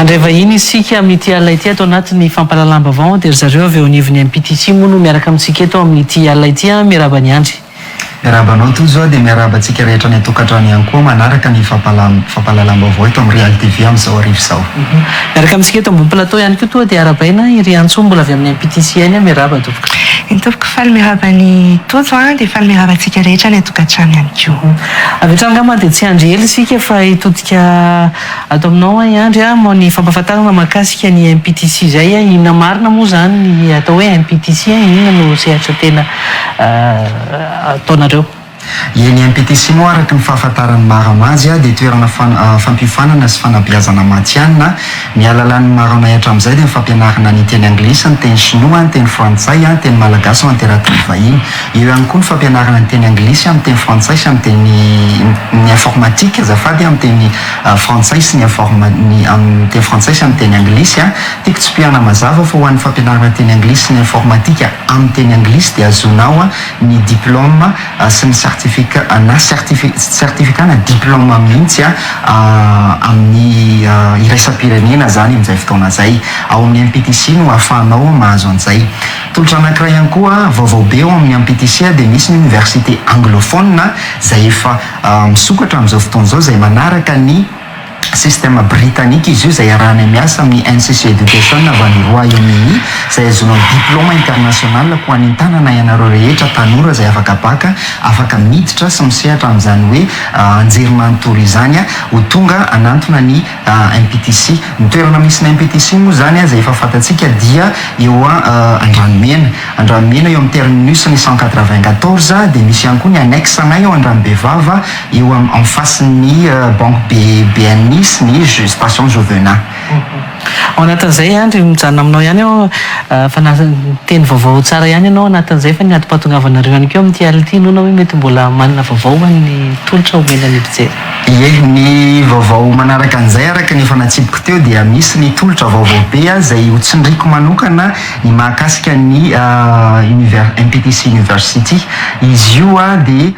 Handray vahiny isika amin'ity alina ity ato anatin'ny fampahalalam-baovao dia ry zareo avy eo anivon'ny MPTC moa no miaraka amintsika eto amin'ity alina ity. Miarahaba an'i Andry. Miarahaba anao Tojo a, dia miarahaba antsika rehetra any an-tokantrano ihany koa manaraka ny fampahalalam-baovao eto amin'ny Real TV amin'izao hariva izao. Miaraka amintsika eto ambony plateau ihany koa toa dia arahabaina i Riantsoa mbola avy amin'ny MPTC ihany. Miarahaba tompoko. Eny tompoko, faly miarahaba an'i Tojo a, dia faly miarahaba antsika rehetra any an-tokantrano ihany koa. Avy hatrany angamba dia tsy handry ela isika fa hitodika ato aminao aho i Andry a, ny fampahafantarana mahakasika ny MPTC izay a, inona marina moa izany ny atao hoe MPTC a, inona no sehatra tena ataonareo? Ie, ny MPTC moa araka ny fahafantaran'ny maro azy dia toerana fampiofanana sy fanabeazana matihanina. Ny ahalalan'ny maro anay hatramin'izay dia ny fampianarana ny teny anglisy, ny teny shinoa, ny teny frantsay, ny teny malagasy ho an'ny teratany vahiny. Eo ihany koa ny fampianarana ny teny anglisy amin'ny teny frantsay sy amin'ny teny ny informatique azafady amin'ny teny frantsay sy ny informa ny amin'ny teny frantsay sy amin'ny teny anglisy. Tiako tsipihana mazava fa ho an'ny fampianarana teny anglisy sy ny informatique amin'ny teny anglisy dia azonao ny diplôme sy ny certificat na certificat na diplôme mihitsy amin'ny iraisam-pirenena izany amin'izay fotoana izay. Ao amin'ny MPTC no ahafahanao mahazo an'izay. Tolotra anankiray ihany koa vaovao be ao amin'ny MPTC dia misy ny université anglophone izay efa misokatra amin'izao fotoana izao izay manaraka ny système britannique izy io izay iarahanay miasa amin'ny NCC Education avy any Royaume-Uni izay ahazoanao diplôme international koa anentanana ianareo rehetra tanora izay afaka bacc afaka miditra sy misehatra amin'izany hoe anjerimanontolo izany ho tonga hanantona ny MPTC. Ny toerana misy ny MPTC moa izany izay efa fantatsika dia eo Andranomena. Andranomena eo amin'ny terminus ny 194 dia misy ihany koa ny annexe anay eo Andranobevava eo en face ny banque BNI sy ny station Jovenat. Ao anatin'izay Andry, mijanona aminao ihany aho fa niteny vaovao tsara ihany ianao anatin'izay fa ny adim-pahatongavanareo ihany koa amin'ity alina ity inoana hoe mety mbola manana vaovao ho an'ny tolotra omena ny mpijery. Ie, ny vaovao manaraka an'izay araka ny efa natsipiko teo dia misy ny tolotra vaovao be izay ho tsindriako manokana ny mahakasika ny MPTC University. Izy io dia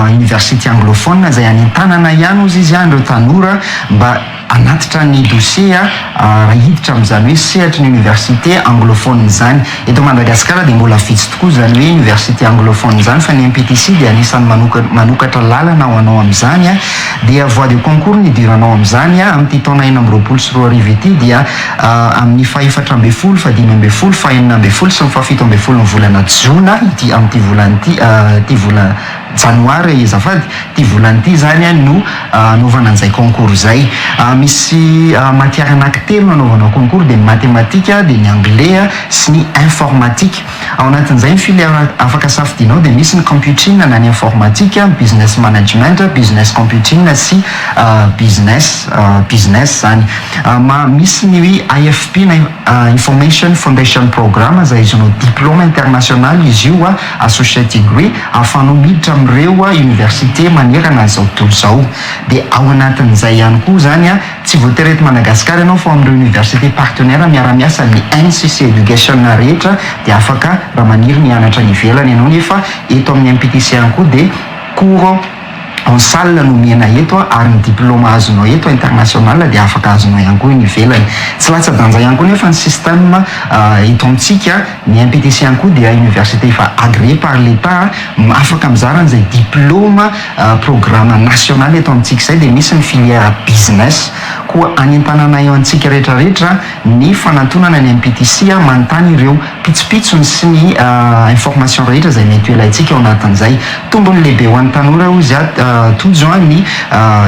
University anglophone izay anentanana ihany hozy izy ireo tanora mba hanatitra ny dossier raha hiditra amin'izany hoe sehatry ny université anglophone izany. Eto Madagasikara dia mbola vitsy tokoa izany hoe université anglophone izany fa ny MPTC dia anisan'ny manokatra lalana ho anao amin'izany. Dia voie de concours ny hidiranao amin'izany amin'ity taona 2026 ity dia amin'ny fahefatra ambin'ny folo, fahadimy ambin'ny folo, fahenina ambin'ny folo sy ny fahafito ambin'ny folo ny volana jona ity amin'ity volana ity, ity volana janoary azafady, ity volana ity izany no anaovana an'izay concours izay. Misy matière anankitelo no anaovanao concours dia ny matematika, dia ny anglais sy ny informatique. Ao anatin'izay ny filière afaka safidianao dia misy ny computing na ny informatique, business management, business computing sy business business izany. Misy ny IFP na Information Foundation Program izay ahazoanao diplôme international izy io, associate degree, ahafahanao miditra amin'ireo université manerana an'izao tontolo izao. Dia ao anatin'izay ihany koa izany, tsy voatery eto Madagasikara ianao fa ao amin'ireo université partenaire miara-miasa amin'ny NCC Education rehetra dia afaka raha maniry ny hianatra any ivelany ianao nefa eto amin'ny MPTC ihany koa dia cours en salle no omena eto ary ny diplôme azonao eto international dia afaka azonao ihany koa eny ivelany. Tsy latsa-danja ihany koa nefa ny système eto amintsika, ny MPTC ihany koa dia université efa agréé par l'Etat afaka mizara an'izay diplôme programme national eto amintsika izay dia misy ny filière business koa anentananay antsika rehetra rehetra ny fanantonana ny MPTC manontany ireo pitsopitsony sy ny information rehetra izay mety ho ilaintsika ao anatin'izay. Tombony lehibe ho an'ny tanora hozy Tojo ny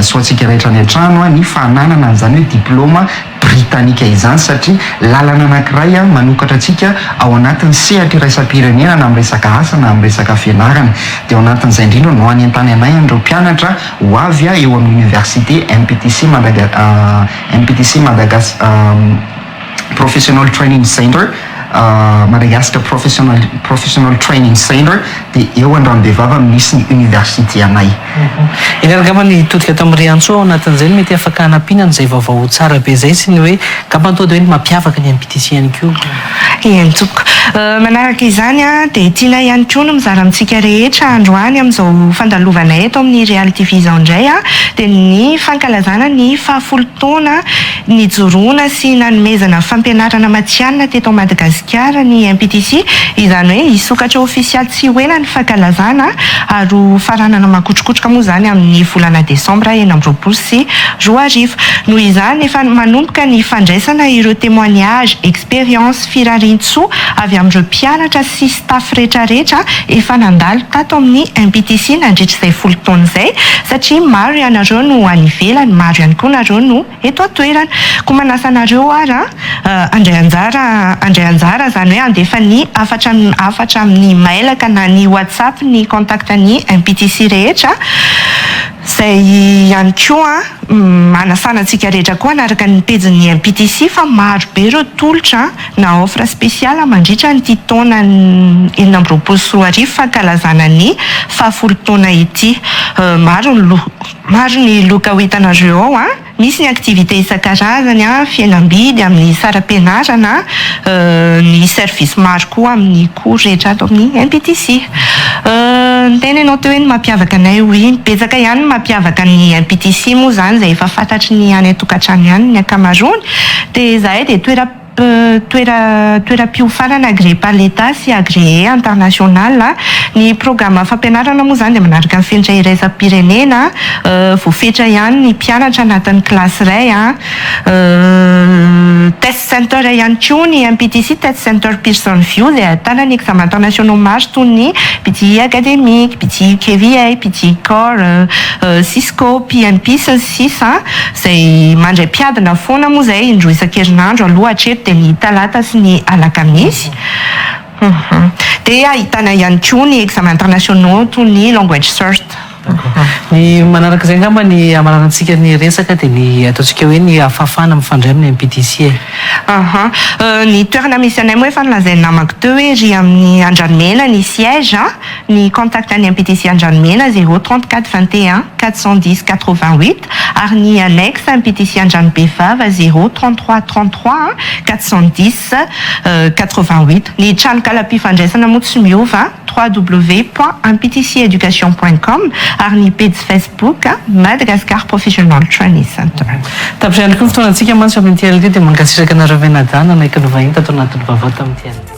sy ho antsika rehetra any an-trano ny fananana an'izany hoe diplôme britanika izany satria lalana anankiray manokatra antsika ao anatin'ny sehatra iraisam-pirenena na amin'ny resaka asa na amin'ny resaka fianarana. Dia ao anatin'izay indrindra no anentananay an'ireo mpianatra ho avy eo amin'ny université MPTC Madaga MPTC Madagas Professional Training Center, Madagascar Professional Professional Training Center, dia eo Andranobevava misy ny université anay. Eny ary angamba ny hitodika ato amin'ny Riantsoa ao anatin'izay no mety afaka hanampiana an'izay vaovao tsara be izay sy ny hoe angamba toa dia hoe ny mampiavaka ny MPTC ihany koa. Eny tompoko. Manaraka izany dia tianay ihany koa ny mizara amintsika rehetra androany amin'izao fandalovanay eto amin'ny Real TV izao indray dia ny fankalazana ny fahafolo taona nijoroana sy nanomezana fampianarana matihanina teto Madagasikara ny MPTC, izany hoe hisokatra ofisialy tsy ho ela ny fankalazana ary ho faranana makotrokotroka moa izany amin'ny volana desambra 2026. Noho izany efa manomboka ny fandraisana ireo témoignage, expérience, firariantsoa avy amin'ireo mpianatra sy staff retraretra efa nandalo tato amin'ny MPTC nandritra izay 10 taona izay satria maro ianareo no any ivelany, maro ihany koa nareo no eto an-toerana. Koa manasa anareo ara handray anjara handray anjara izany hoe handefa ny hafatra hafatra amin'ny mailaka na ny whatsapp ny contact ny MPTC rehetra izay ihany koa manasana antsika rehetra koa hanaraka ny pejin'ny MPTC fa maro be ireo tolotra na offre spéciale mandritra an'ity taona 2026 fankalazana ny fahafolo taona ity. Maro ny maro ny loka ho hitanareo ao an! Misy ny activité isan-karazany an, fihenam-bidy amin'ny saram-pianarana, ny service maro koa amin'ny cours rehetra ato amin'ny MPTC. Niteny ianao teo hoe ny mampiavaka anay oui, betsaka ihany ny mampiavaka ny MPTC moa izany izay efa fantatry ny any an-tokantrano ihany ny ankamaroany, dia izahay dia toeram toera toeram-piofanana agréé par l'Etat sy agréé international. Ny programa fampianarana moa izany dia manaraka ny fenitra iraisam-pirenena, voafetra ihany ny mpianatra anatin'ny kilasy iray. Test center ihany koa ny MPTC Test Center Pearson View izay ahitana ny examen internationaux maro toy ny PTE Academic, PTE KVA, PTE Core, Cisco, PMP sy ny sisa izay mandray mpiadina foana moa izay indroa isan-kerinandro aloha hatreto dia ny talata sy ny alakamisy. Dia ahitana ihany koa ny examen internationaux toy ny Language Cert. Ny manaraka izay angamba ny hamaranantsika ny resaka dia ny ataontsika hoe ny hafahafahana mifandray amin'ny MPTC e. Aha. Ny toerana misy anay moa efa nolazain'ny namako teo hoe ery amin'ny Andranomena ny siège. Ny contact ny MPTC Andranomena 0 34 21 410 88 ary ny annexe MPTC Andranobevava 0 33 33 410 88. Ny tranokalam-pifandraisana moa tsy miova www.mptceducation.com ary ny pejy Facebook Madagascar Professional Training Center. Tapitra ihany koa ny fotoanantsika mantsy amin'ity alina ity dia mankasitraka anareo mianadahy nanaiky ny vahiny tato anatin'ny vaovao tamin'ity alina.